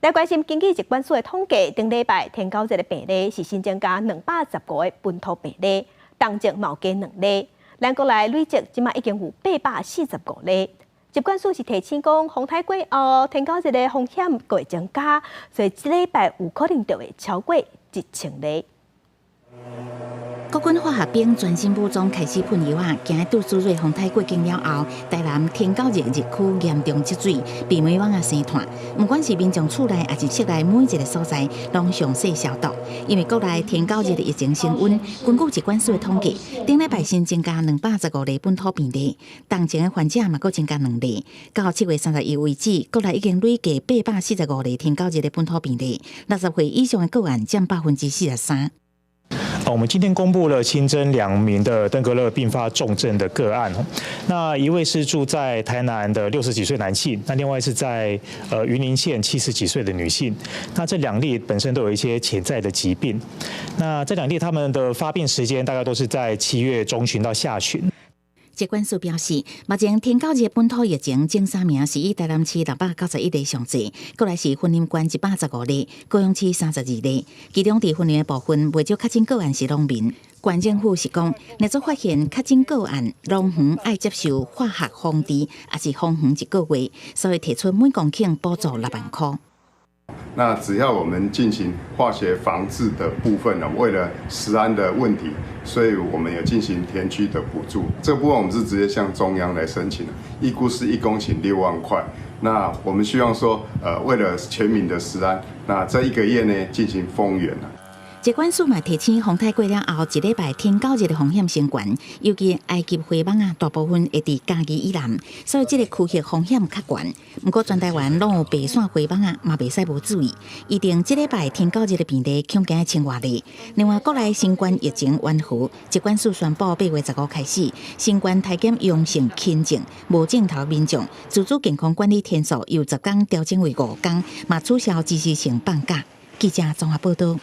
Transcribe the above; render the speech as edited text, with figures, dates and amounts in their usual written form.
來關心根據疾管署的統計，頂禮拜天狗熱的病例是新增加215個本土病例，東石嘛有加兩例，咱國內累積這馬已經有845例。疾管署是提醒講，風颱過後，天狗熱的風險會增加，所以這禮拜有可能就會超過1000例。國軍化學兵全新武裝開始噴藥仔，驚杜蘇芮風颱過境了後，台南天狗熱熱區嚴重積水，避免蚊仔生湠。毋管是民眾厝內，抑是室內每一个所在，攏詳細消毒。因為國內天狗熱的疫情升溫，根據疾管署的統計，頂禮拜新增加215例本土病例，當前的患者嘛閣增加兩例。到7月31為止，國內已經累計845例天狗熱的本土病例，60歲以上的個案佔43%。我們今天公布了新增兩名的登革熱併發重症的個案，那一位是住在台南的60幾歲男性，那另外是在雲林縣70幾歲的女性。那這兩例本身都有一些潛在的疾病，那這兩例他們的發病時間大概都是在7月中旬到下旬。疾管署表示，目前天狗熱本土疫情前三名是以台南市691例上濟，過來是雲林縣115例，高雄市32例。其中佇雲林的部分，袂少確診個案是農民。縣政府是講，若做發現確診個案，農園愛接受化學防治，抑是封園一個月，所以提出每公頃補助6萬箍。那只要我們進行化學防治的部分呢，為了食安的問題，所以我們有進行田區的補助。這個部分我們是直接向中央來申請的，預估是1公頃6萬塊。那我們希望說，為了全民的食安，那這一個月呢進行封園。疾管署嘛提醒，風颱過了後，一禮拜天狗熱的風險升懸，尤其埃及灰蠓仔大部分會佇嘉義以南，所以這個區域風險較懸。毋過全台灣攏有白線灰蠓仔，嘛袂使無注意。預定這禮拜天狗熱的病例恐驚千外例。另外，國內新冠疫情緩和，疾管署宣布8月15開始，新冠篩檢陽性輕症無症頭民眾，自主健康管理天數由10工調整為5工，嘛取消即時性放假。記者綜合報道。